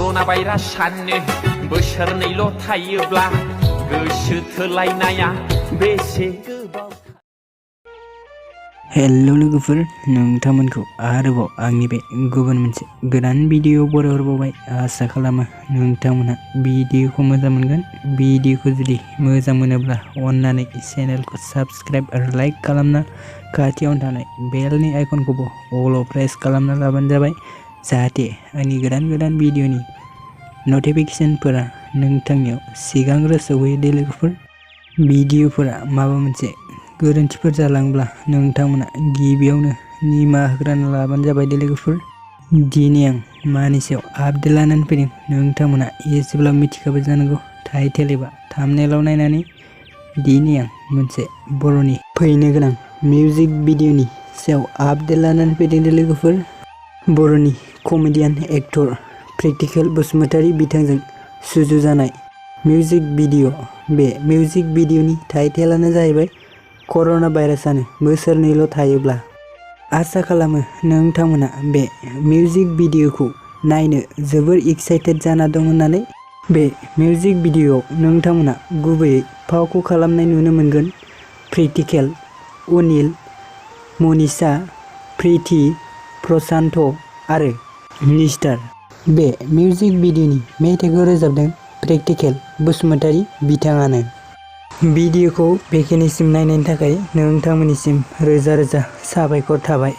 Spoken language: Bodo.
कर'ना भाइरास साननो बोसोरनैल' थायोब्ला गोसो थोलायनाया बेसे गोबाव। हेलो लोगोफोर, नोंथांमोनखौ आरोबाव आंनि बे गुबुन मोनसे गोदान भिडिअ बरायहरबावबाय। आसा खालामो नोंथांमोनहा भिडिअखौ मोजां मोनगोन। भिडिअखौ जुदि मोजां मोनोब्ला अन्नानै चेनेलखौ साबस्क्राइब आरो लाइक खालामना खाथियावनो थानाय बेलनि आइकनखौबो अलाव प्रेस खालामना लाबानो जाबाय, जाहाथे आंनि गोदान भिडिअनि नटिफिकेशनफोरा नोंथांनियाव सिगांग्रो सौहैयो। दे लोगोफोर, भिडिअफोरा माबा मोनसे गोरोन्थिफोर जालांब्ला नोंथांमोना गिबियावनो निमाहा होग्रोना लाबानो जाबाय। दे लोगोफोर, दिनै आं मानि सायाव आपडेट लानानै फैदों नोंथांमोना एसेब्ला मिथिखाबाय जानांगौ टाइटेल एबा थाम्बनेइलाव नायनानै। दिनै आं मोनसे बर'नि फैनो गोनां मिउजिक भिडिअनि सायाव आपडेट लानानै फैदों। दे लोगोफोर, बर'नि कमेडियान एक्टर प्रेक्टिकल बसुमतारी बिथांजों सुजुजानाय मिउजिक भिडिअ। बे मिउजिक भिडिअनि टाइटेलानो जाहैबाय कर'ना भाइरासानो बोसोरनैल' थायोब्ला। आसा खालामो नोंथांमोना बे मिउजिक भिडिअखौ नायनो जोबोर एक्साइटेड जाना दं होननानै। बे मिउजिक भिडिअआव नोंथांमोना गुबैयै फावखौ खालामनाय नुनो मोनगोन प्रेक्टिकल, अनिल, मनिषा, प्रिति, प्रसान्त आरो निस्टार। बे मिउजिक भिडिअनि मेथाइखौ रोजाबदों प्रेक्टिकल बसुमतारी बिथाङानो। भिडिअखौ बेखिनिसिम नायनायनि थाखाय नोंथांमोननिसिम रोजा रोजा साबायखर थाबाय।